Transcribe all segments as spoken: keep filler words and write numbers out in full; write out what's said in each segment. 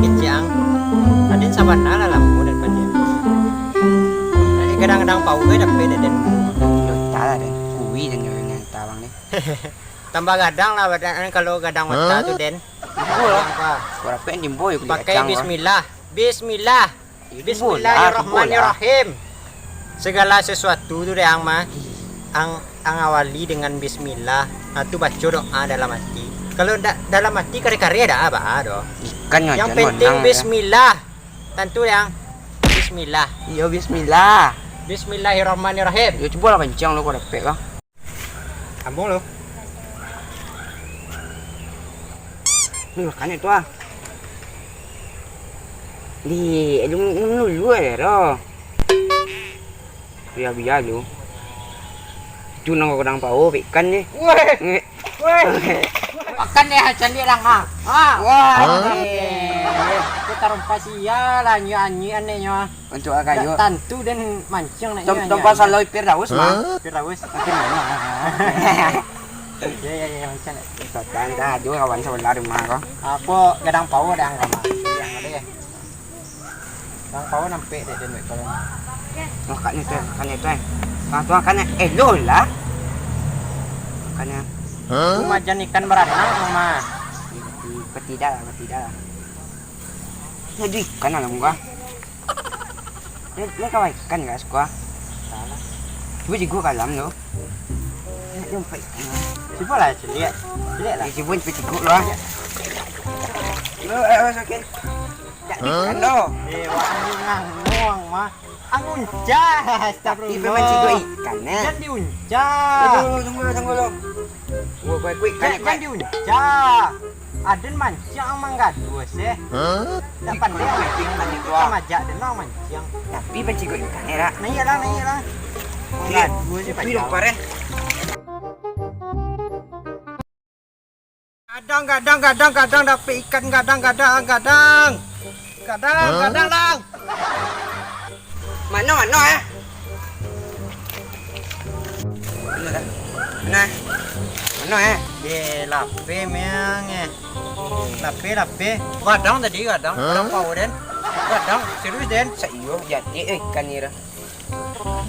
Kecek ang. Aden sabana lah lamo daripado. Gadang-gadang pao gai dapek dek den. Yo, entahlah, den. Kui den, jo den, entah bang ni. Tambah gadang lah badan kalau gadang mata tu, den. Ibo lah. Gadang apa? Kurapek ni, boy, kulit Pakai kacang, bang. Bismillah. Bismillah. Ibo lah, ibo lah. Bismillahirrahmanirrahim. Segala sesuatu tu dek ang mah, ang, ang awali dengan bismillah. Ah, tu baco doa dalam hati. Kalau da-, dalam hati kari-kari ada apa doh. Ikan aja. Yang penting bismillah. Tantu dek ang. Bismillah. Iyo, bismillah. Bismillahirrahmanirrahim. Yo, cubolah panciang lo, kok dapek kah? Ambo lo. Ni makan tu ah. Di, lu, lu, lu, lu, eh, ro. Biar, biar lu. Itu nang kadang pao, ikan ni. Weh. Weh. Makan deh, caliak lang, ha. Ha. Wah. Oke. Kita rompas iya lah, anyi-anyi anaknya. Untuk agak yuk. Tantu dan mancing nak. Tom-, tompa saloi Firdaus, mah. Firdaus. Makin lama. Ya, ya, ya, mancing. Tatan dah, dua kawan sebelah rumah kau. Apa gadang pao dah ang kamar. Yang ada ya. Gadang pao nampek dek den, dek kawan. Makaknya tu, makaknya tu, eh. Nah, tu makaknya. Eh, lo lah. Makaknya. Itu majan ikan baranang, mah. Ketidak lah, ketidak lah. Jadi ikan lah, muka. Ni, ni kawan ikan, guys, gua. Salah. Cuba cikuk kalam tu. Ni, ni umpat ikan. Cuba lah, celiak. Celiak lah. Ni, cuba, cuba cikuk lu, ah. Lu, eh, eh, sakit. Tak ikan tu. Eh, wah, ni ngang, nuang, mah. Ang uncah, astagfirullah. Tapi memang cikuk ikan, eh. Jan diuncah. Tunggu, tunggu, tunggu, tunggu. Gua, gua, gua ikan, jan, ikan. Jan diuncah. Aden mancing ang manggaduah, seh. Hah? Dak pandai ang mancing, majak den ang mancing. Tapi pancigok ikan, eh, dak? Naiak lah, naiak lah. Oke. Manggaduah, seh, tapi payah. Lapar, eh. Gadang, gadang, gadang, gadang, dapek ikan, gadang, gadang, gadang. Gadang, hah? Gadang, lang. Mano, mano, eh? Mano, eh? Mano, eh? Eh, lapeh, meang, eh. Lapeh, lapeh. Gadang tadi, gadang. Hah? Gadang pao, den. Gadang, serius, den. Saiyo, jadi, eh, ikan ni, dah.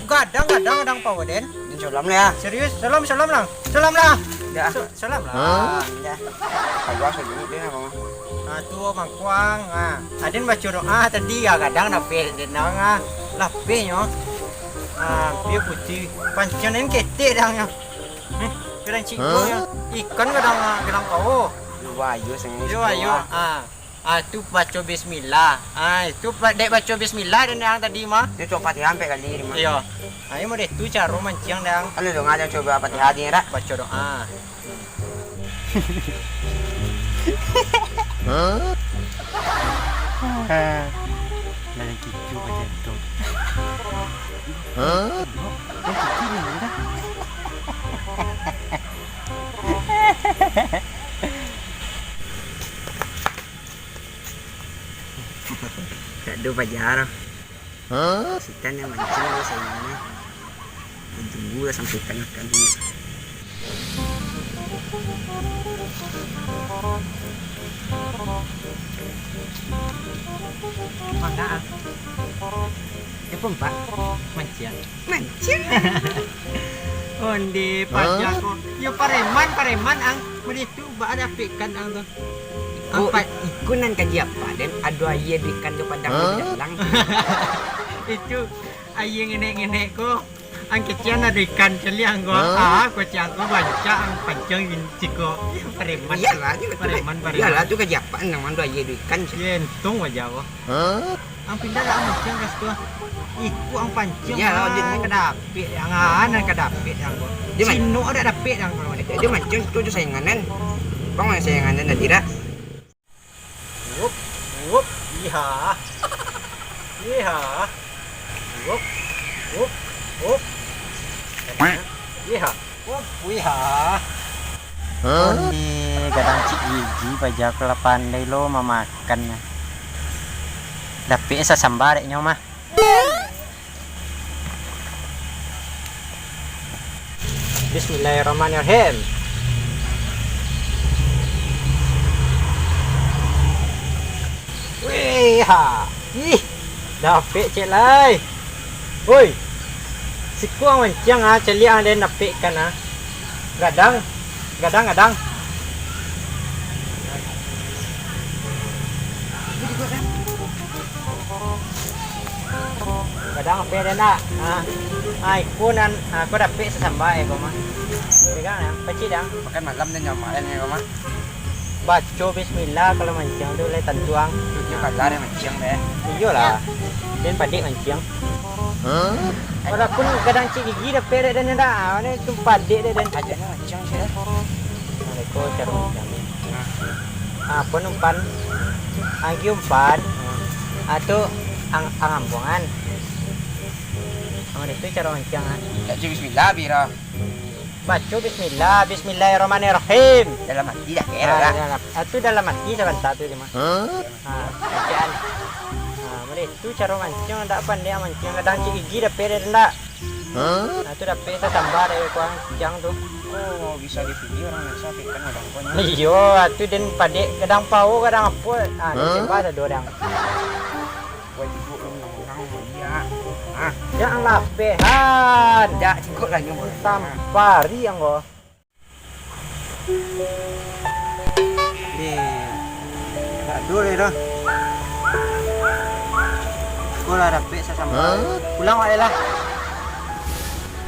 Gadang, gadang, gadang pao, den. Salam lah, ya. Serius? Salam, salam lah. Salam lah. Dah. Sa-, salam lah. Hah? Dah. Awas dulu deh, abang. Ah, tu mangkuang. Ah, aden baco doa tadi, ya, gadang dapek, den, ah. Lapehnyo. Ah, biar putih. Pancian den ketek dangnyo. Eh, gadang cikgu, hah? Ikan gadang, ah, gadang pao. Yo, ayo, sangai. Yo, ayo. Ah. Ah, tu baco bismillah. Ah, itu ba-, dek baco bismillah den yang tadi mah. Dia baco Fatihah ampek kali, mah. Iyo. Ah, iyo model tu caro mancing, dang. Anu dong, ada coba Fatihah di rak. Baco doa. Hah? Lain kicu macam tu. Hah? Lain kicu ni, dah. Tak ada pajar. Hah? Sitan yang mancing tu saingannya. Tunggu lah sampai ikan makan dulu. Mangga, ah. Dia pun, Pak. Mancing. Mancing. Onde, hah? Paja ko. Yo, pareman, pareman, ang. Mode tu, baa dapek ikan ang tu. Iko, ampat. Iko nan kaji apa, den? Ado aia, ado ikan tu padang, hah? Di dalam. Itu aia ngenek-ngenek ko. Ang kecian ado ikan caliang ko. Hah? Ah, kociang ko bancak, ang pancing gin ciko. Pareman. Iyalah, tu, pareman, pareman. Iyalah, tu kaji apa, nan ado aia, ado ikan. Yo, untung aja ko. Hah? Ang pindah lah, ang mancing ka situ, ah. Iko ang pancing, iyo, ah, den. Ka dapek ang, ah, nan ka dapek ang ko. Dia man-, Cino dak dapek ang ko. Dia mancing tu jo saingan, den. Bang, mana saingan, den, tadi dak? Wup, wup, iha. Iha. Wup, wup, wup. Iha. Wih, wih, ha. Hah? Onde gadang cik gigi paja ko lah pandai lo mamakan. Dapek sasamba dek nyo mah. Bismillahirrahmanirrahim. Eh, ha. Ih, dapek ciek lai. Oi, siko ang manciang ah, caliak ang den dapek ikan ah. Gadang, gadang, gadang. Gadang apo den nak? Ah, ah, iko nan, ah, ko dapek sasamba eh, ko mah. Pegang dang, pacik dang. Makan malam den nyamak den ko mah. Baco bismillah kalau manciang tu lai tantu ang. Nyo kalah dek manciang deh. Iyolah. Den padek manciang. Hah? Walaupun gadang ciek gigi dapek dek den dak. Ah, ni tu padek dek den. Ajaknyo manciang ciek lah. Assalamualaikum, caro manciang. Ah, apo umpan? Agi umpan. Ah, tu ang, ang ambuangan. Ang itu caro manciang ah. Cak bismillah biro. Baco bismillah, bismillahirrahmanirrahim. Dalam hati dah kira ah, lah. Dalam, ah, tu dalam hati sabanta tu cuma. Hah? Ah, bacaan. Ah, boleh. Tu caro manciang, ndak pandai manciang. Gadang ciek gigi dapek dek den dak. Hah? Ah, tu dapek sasamba dek kuang ciang tu. Oh, bisa dipilih orang biasa, tapi kan gadang pun. Iyo, ah, tu den padek gadang pao, gadang apo. Ah, den sembah sado dang. Buat ibu lu menang-menang sama dia. Ah. Jan lapehan. Dak cukup lah nyo. Sampari ang ko. Deh. Tak ado leh dah. Ko lah dapek sasamba. Hah? Pulang wak lah.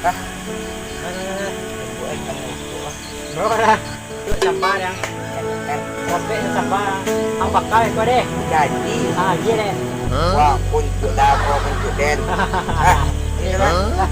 Dah. Dah, dah, dah, dah. Buat ikan itu ah. Bawa dah. Duduk samba dang. Sampai samba. Ang bakal itu deh. Jadi. Ah, iya deh. Wah, pun ikut dah, wah, pun ikut den. Ah, iya dah. Hah? Dah.